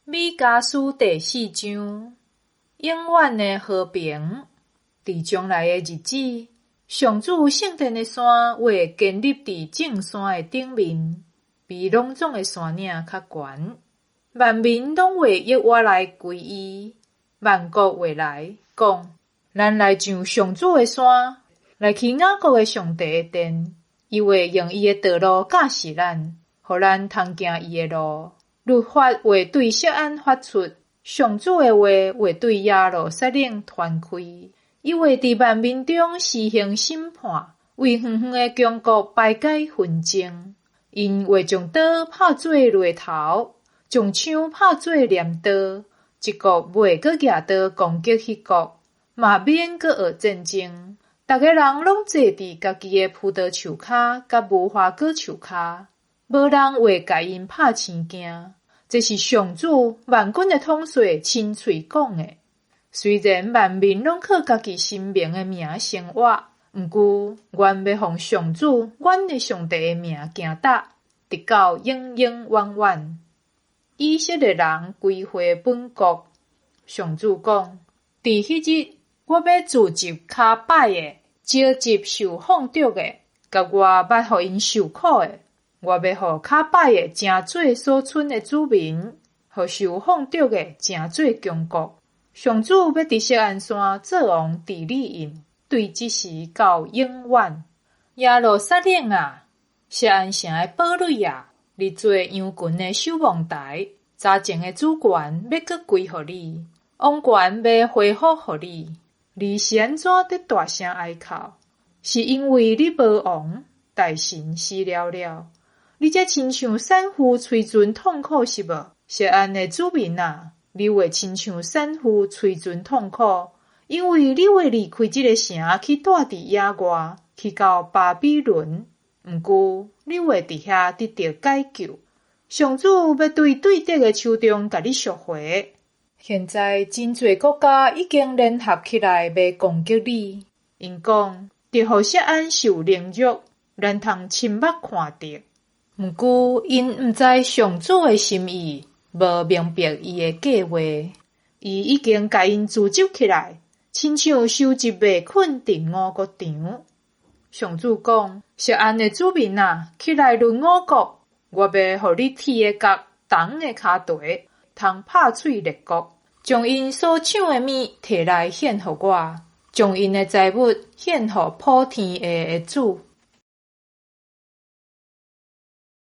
米迦書第四章，永遠的和平。佇將來的日子，上主聖殿的山會堅立佇眾山的頂面，比攏總的山嶺較懸。萬民攏會躍倚來歸伊，萬國會來講：咱來上上主的山，來去雅各的上帝的殿。伊會用伊的道路教示咱，予咱通行伊的路。律法會對錫安發出，上主的話會對耶路撒冷傳開。伊會佇萬民中施行審判，為遠遠的強國排解紛爭。𪜶會將刀拍做犁頭，將槍拍做鐮刀。這國袂閣舉刀攻擊彼國，嘛免閣學戰爭。逐个人攏坐佇家己的葡萄樹跤佮無花果樹跤，無人會共𪜶拍生驚。這是上主萬軍的統帥親喙講的。雖然萬民攏靠家己神明的名生活，毋過阮欲奉上主阮的上帝的名行踏，直到永永遠遠。以色列人歸回本國，上主講：佇彼日，我欲聚集跤擺的，召集受放逐的，佮我捌予𪜶受苦的。我欲予跤擺的成做所剩的子民，予受放逐的成做強國。上主欲佇錫安山做王治理𪜶，對這時到永遠。耶路撒冷啊，錫安城的堡壘啊，你做羊群的守望台，早前的主權欲閣歸予你，王權欲恢復予你。你是按怎佇大聲哀哭？是因為你無王，大臣死了了。你才親像產婦催陣痛苦是無？錫安的子民啊，你會親像產婦催陣痛苦，因為你會離開這个城去蹛佇野外，去到巴比倫。毋過你會佇遐得著解救。上主欲對對敵的手中共你贖回。現在真濟國家已經聯合起來欲攻擊你，𪜶講得予錫安受凌辱，咱通親目看著。毋過𪜶毋知上主的心意，無明白伊的計畫。伊已經共𪜶聚集起來，親像收集麥捆佇五穀場。上主講：錫安的子民啊，起來論五穀，我欲予你鐵的角，銅的跤蹄，通拍碎列國，將𪜶所搶的物提來獻予我，將𪜶的財物獻予普天下的主。